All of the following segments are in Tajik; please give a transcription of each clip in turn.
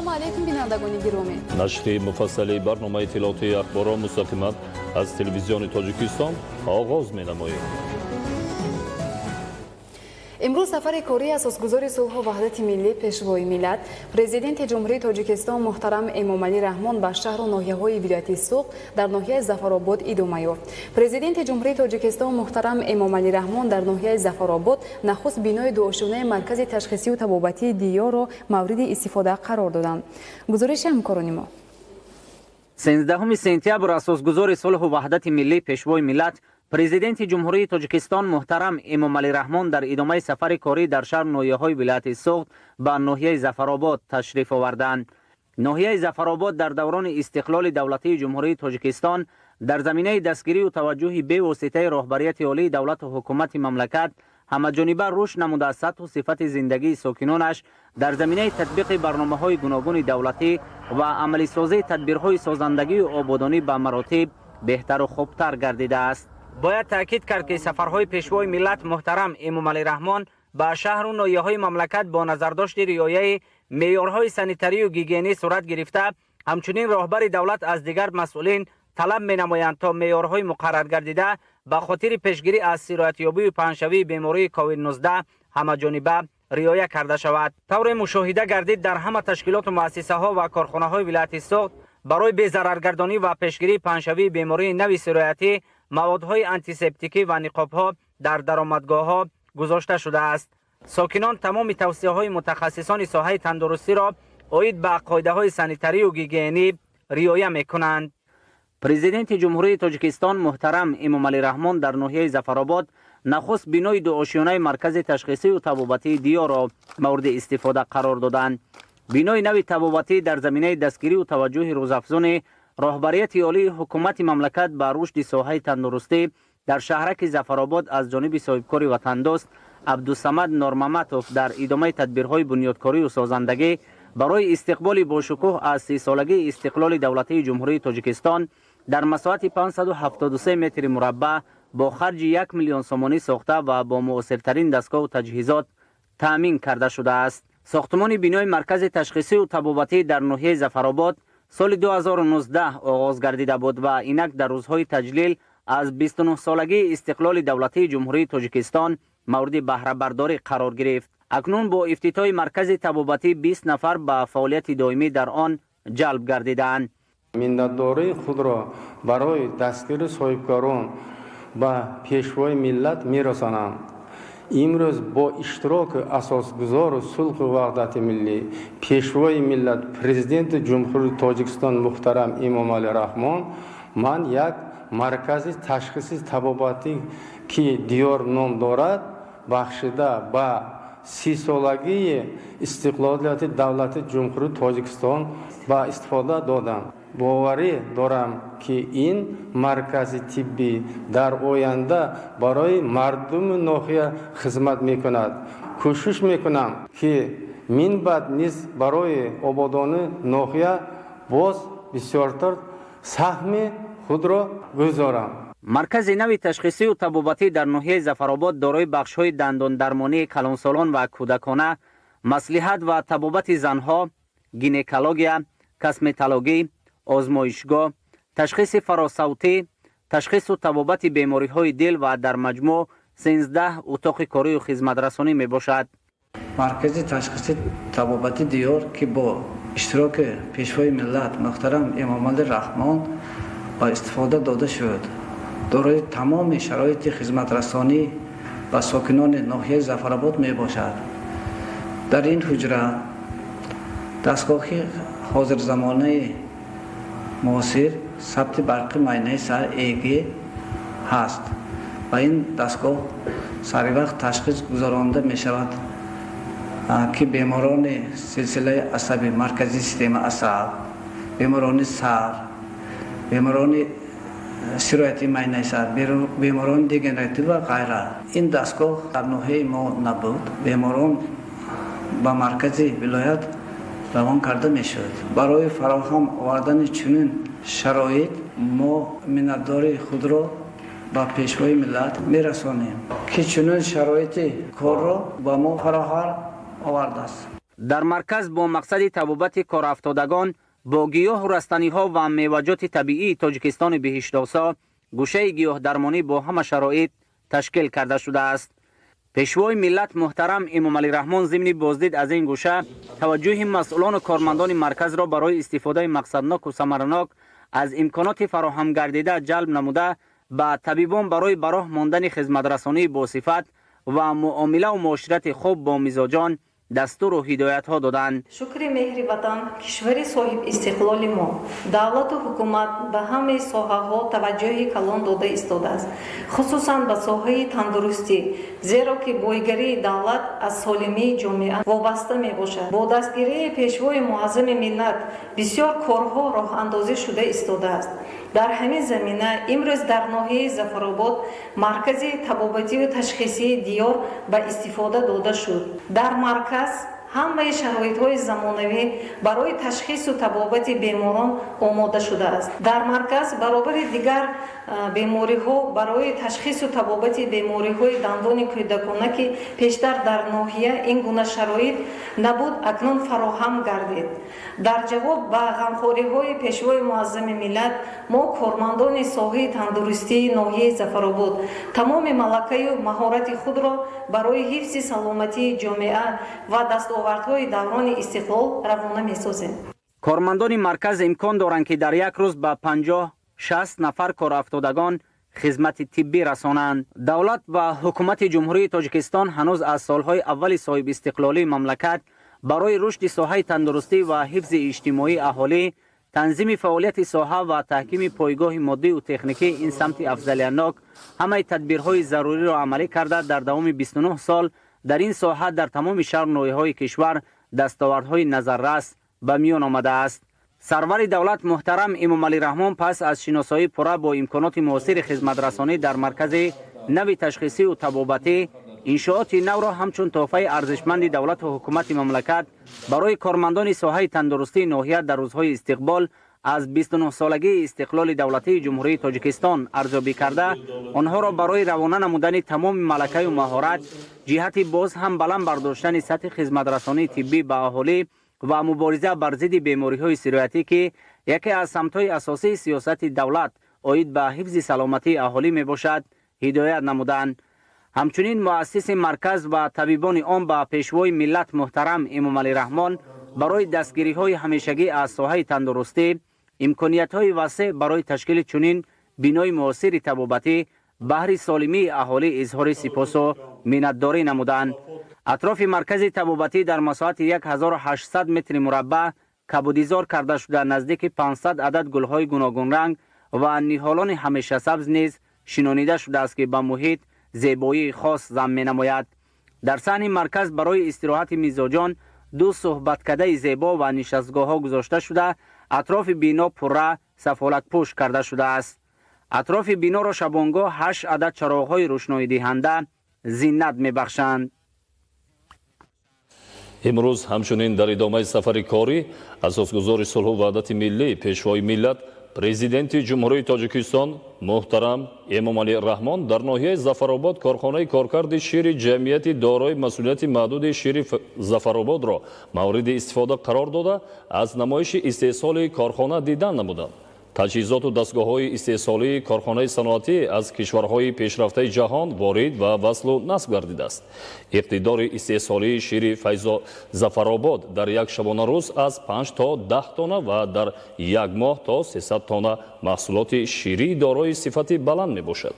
Ассалому алайкум, бинандагони гиромӣ. Нашри муфассали барномаи иттилоотии Ахборро мустақиман аз Телевизиони Тоҷикистон оғоз менамоем. Имрӯз сафари кории асосгузори сулҳу ваҳдати миллӣ, Пешвои миллат, Президенти Ҷумҳурии Тоҷикистон муҳтарам Эмомалӣ Раҳмон ба шаҳру ноҳияҳои вилояти Суғд дар ноҳияи Зафаробод идома ёфт. Президенти Ҷумҳурии Тоҷикистон муҳтарам Эмомалӣ Раҳмон дар ноҳияи Зафаробод нахуст бинои дуошёнаи маркази ташхисию табобатии Диёрро мавриди истифода қарор доданд. Гузориши ҳамкорони мо. 13 сентябр асосгузори сулҳу ваҳдати миллӣ, Пешвои миллат, Президенти Ҷумҳурии Тоҷикистон муҳтарам Эмомалӣ Раҳмон дар идомаи сафари корӣ дар шаҳру ноҳияҳои вилояти Суғд ба ноҳияи Зафаробод ташриф оварданд. Ноҳияи Зафаробод дар даврони истиқлоли давлатии Ҷумҳурии Тоҷикистон дар заминаи дастгирию таваҷҷӯҳи бевоситаи роҳбарияти олии давлату ҳукумати мамлакат ҳамаҷониба рушд намуда, сатҳу сифати зиндагии сокинонаш дар заминаи татбиқи барномаҳои гуногуни давлатӣ ва амалисозии тадбирҳои созандагию ободонӣ ба маротиб беҳтару хубтар гардидааст. Бояд таъкид кард, ки сафарҳои Пешвои миллат муҳтарам Эмомалӣ Раҳмон ба шаҳру ноҳияҳои мамлакат бо назардошти риояи меъёрҳои санитарию гигиенӣ сурат гирифта, ҳамчунин роҳбари давлат аз дигар масъулин талаб менамоянд, то меъёрҳои муқарраргардида ба хотири пешгирӣ аз сироятёбию паҳншавии бемории COVID-19 ҳамаҷониба риоя карда шавад. Тавре мушоҳида гардид, дар ҳама ташкилоту муассисаҳо ва корхонаҳои вилояти Суғд барои безараргардонӣ ва пешгирии паҳншавии бемории нави сироятӣ маводҳои антисептикӣ ва ниқобҳо дар даромадгоҳҳо гузошта шудааст. Сокинон тамоми тавсияҳои мутахассисони соҳаи тандурустиро оид ба қоидаҳои санитарию гигиенӣ риоя мекунанд. Президенти Ҷумҳурии Тоҷикистон муҳтарам Эмомалӣ Раҳмон дар ноҳияи Зафаробод нахуст бинои дуошёнаи маркази ташхисию табобатии Диёрро мавриди истифода қарор доданд. Бинои нави табобатӣ дар заминаи дастгирию таваҷҷӯҳи рӯзафзуни роҳбарияти олии ҳукумати мамлакат ба рушди соҳаи тандурустӣ дар шаҳраки Зафаробод аз ҷониби соҳибкори ватандӯст Абдусамад Нормаматов дар идомаи тадбирҳои бунёдкорию созандагӣ барои истиқболи бошукӯҳ аз 30-солагии истиқлоли давлатии Ҷумҳурии Тоҷикистон дар масоҳати 573 метри мураббаъ бо харҷи 1 миллион сомонӣ сохта ва бо муосиртарин дастгоҳу таҷҳизот таъмин карда шудааст. Сохтмони бинои маркази ташхисию табобатӣ дар ноҳияи Зафаробод соли 2019 оғоз гардида буд ва инак дар рӯзҳои таҷлил аз 29-солагии истиқлоли давлатии Ҷумҳурии Тоҷикистон мавриди баҳрабардорӣ қарор гирифт. Акнун бо ифтитоҳи маркази табобатӣ 20 нафар ба фаъолияти доимӣ дар он ҷалб гардидаанд. Миннатдории худро барои дастгири соҳибкорон ба Пешвои миллат мерасонам. Имрӯз бо иштироки асосгузору сулҳу ваҳдати миллӣ, Пешвои миллат, Президенти Ҷумҳурии Тоҷикистон муҳтарам Эмомалӣ Раҳмон ман як маркази ташхиси табобатӣ, ки Диёр ном дорад, бахшида ба 30-солагии истиқлолияти давлати Ҷумҳурии Тоҷикистон ба истифода додам. Боварӣ дорам, ки ин маркази тиббӣ дар оянда барои мардуми ноҳия хизмат мекунад. Кӯшиш мекунам, ки минбаъд низ барои ободонии ноҳия боз бисёртар саҳми худро гузорам. Маркази нави ташхисию табобатӣ дар ноҳияи Зафаробод дорои бахшҳои дандондармонии калонсолон ва кӯдакона, маслиҳат ва табобати занҳо, гинекология, косметологӣ, озмоишгоҳ, ташхиси фаросавтӣ, ташхису табобати бемориҳои дил ва дар маҷмӯъ 13 утоқи корию хизматрасонӣ мебошад. Маркази ташхиси табобати Диёр, ки бо иштироки Пешвои миллат муҳтарам Эмомалӣ Раҳмон ба истифода дода шуд, дорои тамоми шароити хизматрасонӣ ба сокинони ноҳияи Зафаробод мебошад. Дар ин ҳуҷра дастгоҳи ҳозирзамонаи муосир сабти барқи майнаи сар ЭЭГ ҳаст. Ба ин дастгоҳ саривақт ташхис гузаронда мешавад, ки беморони силсилаи асаби, марказии система асаб, беморони сар, беморони сирояти майнаи сар, беморони дегенератив ва ғайра. Ин дастгоҳ дар ноҳияи мо набуд, беморон ба маркази вилоят равон карда мешуд. Барои фароҳам овардани чунин шароит мо миннатдории худро ба Пешвои миллат мерасонем, ки чунин шароити корро ба мо фароҳам овардааст. Дар марказ бо мақсади табобати корафтодагон бо гиёҳу растаниҳо ва меваҷоти табиии Тоҷикистони биҳиштосо гӯшаи гиёҳдармонӣ бо ҳама шароит ташкил карда шудааст. Пешвои миллат муҳтарам Эмомалӣ Раҳмон зимни боздид аз ин гӯша таваҷҷӯҳи масъулону кормандони марказро барои истифодаи мақсадноку самаранок аз имконоти фароҳамгардида ҷалб намуда, ба табибон барои ба роҳ мондани хизматрасонии босифат ва муомилаву муоширати хуб бо мизоҷон дастуру ҳидоятҳо доданд. Шукри меҳри Ватан, кишвари соҳибистиқлоли мо, давлату ҳукумат ба ҳамаи соҳаҳо таваҷҷӯҳи калон дода истодааст, хусусан ба соҳаи тандурустӣ, зеро ки бойгарии давлат аз солимии ҷомеа вобаста мебошад. Бо дастгирии Пешвои муаззами миллат бисёр корҳо роҳандозӣ шуда истодааст. Дар ҳамин замина имрӯз дар ноҳияи Зафаробод маркази табобатию ташхисии Диёр ба истифода дода шуд. Дар марказ ҳамаи шароитҳои замонавӣ барои ташхису табобати беморон омода шудааст. Дар марказ баробари дигар бемориҳо барои ташхису табобати бемориҳои дандони кӯдакона, ки пештар дар ноҳия ин гуна шароит набуд, акнун фароҳам гардид. Дар ҷавоб ба ғамхориҳои Пешвои муаззами миллат, мо, кормандони соҳаи тандурустии ноҳияи Зафаробод, тамоми малакаю маҳорати худро барои ҳифзи саломатии ҷомеа ва дастовардҳои даврони истиқлол равона месозем. Кормандони марказ имкон доранд, ки дар як рӯз ба 50-60 нафар корафтодагон хизмати тиббӣ расонанд. Давлат ва ҳукумати Ҷумҳурии Тоҷикистон ҳанӯз аз солҳои аввали соҳибистиқлолии мамлакат барои рушди соҳаи тандурустӣ ва ҳифзи иҷтимоии аҳолӣ, танзими фаъолияти соҳа ва таҳкими пойгоҳи моддию техникии ин самти афзалиятнок ҳамаи тадбирҳои заруриро амалӣ карда, дар давоми 29 сол дар ин соҳа дар тамоми шаҳру ноҳияҳои кишвар дастовардҳои назаррас ба миён омадааст. Сарвари давлат муҳтарам Эмомалӣ Раҳмон пас аз шиносоии пурра бо имконоти муосири хизматрасонӣ дар маркази нави ташхисию табобатӣ иншооти навро ҳамчун тӯҳфаи арзишманди давлату ҳукумати мамлакат барои кормандони соҳаи тандурустии ноҳия дар рӯзҳои истиқбол аз 29-солагии истиқлоли давлатии Ҷумҳурии Тоҷикистон арзёбӣ карда, онҳоро барои равона намудани тамоми малакаю маҳорат ҷиҳати боз ҳам баланд бардоштани сатҳи хизматрасонии тиббӣ ба аҳолӣ ва мубориза бар зидди бемориҳои сироятӣ, ки яке аз самтҳои асосии сиёсати давлат оид ба ҳифзи саломатии аҳолӣ мебошад, ҳидоят намуданд. Ҳамчунин муассиси марказ ва табибони он ба Пешвои миллат муҳтарам Эмомалӣ Раҳмон барои дастгириҳои ҳамешагӣ аз соҳаи тандурустӣ, имкониятҳои васеъ барои ташкили чунин бинои муосири табобатӣ баҳри солимии аҳолӣ изҳори сипосу миннатдорӣ намуданд. Атрофи маркази табобатӣ дар масоҳати 1800 метри мураббаъ кабудизор карда шуда, наздики 500 адад гулҳои гуногунранг ва ниҳолони ҳамешасабз низ шинонида шудааст, ки ба муҳит зебоии хос зам менамояд. Дар саҳни марказ барои истироҳати мизоҷон ду суҳбаткадаи зебо ва нишастгоҳҳо гузошта шуда, атрофи бино пурра сафолатпӯш карда шудааст. Атрофи биноро шабонгоҳ ҳашт адад чароғҳои рӯшноидиҳанда зинат мебахшанд. Имрӯз ҳамчунин дар идомаи сафари корӣ асосгузори сулҳу ваҳдати миллӣ, Пешвои миллат, Президенти Ҷумҳурии Тоҷикистон муҳтарам Эмомалӣ Раҳмон дар ноҳияи Зафаробод корхонаи коркарди шири ҷамъияти дорои масъулияти маҳдуди шири Зафарободро мавриди истифода қарор дода, аз намоиши истеҳсоли корхона дидан намуданд. Таҷҳизоту дастгоҳҳои истеҳсолии корхонаи саноатӣ аз кишварҳои пешрафтаи ҷаҳон ворид ва васлу насб гардидааст. Иқтидори истеҳсолии шири Файзо Зафаробод дар як шабонарӯз аз 5 то 10 тонна ва дар як моҳ то 300 тонна маҳсулоти ширӣ дорои сифати баланд мебошад.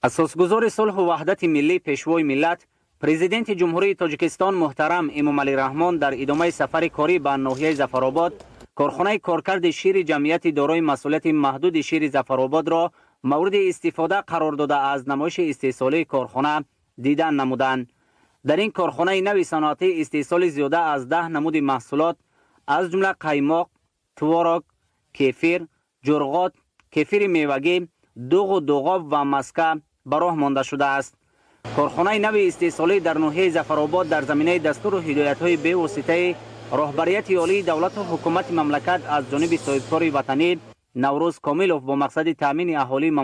Асосгузори сулҳу ваҳдати миллӣ, Пешвои миллат, Президенти Ҷумҳурии Тоҷикистон муҳтарам Эмомалӣ Раҳмон дар идомаи сафари корӣ ба ноҳияи Зафаробод корхонаи коркарди шири ҷамъияти дорои масъулияти маҳдуди шири Зафарободро мавриди истифода қарор дода, аз намоиши истеҳсолии корхона дидан намуданд. Дар ин корхонаи нави саноатӣ истеҳсоли зиёда аз 10 намуди маҳсулот, аз ҷумла қаймоқ, творог, кефир, ҷурғот, кефири мевагӣ, дуғу дуғоб ва маска ба роҳ монда шудааст. Корхонаи нави истеҳсолӣ дар ноҳияи Зафаробод дар заминаи дастуру ҳидоятҳои бевоситаи роҳбарияти олии давлату ҳукумати мамлакат аз ҷониби соҳибкори ватанӣ Наврӯз Комилов бо мақсади таъмини аҳолии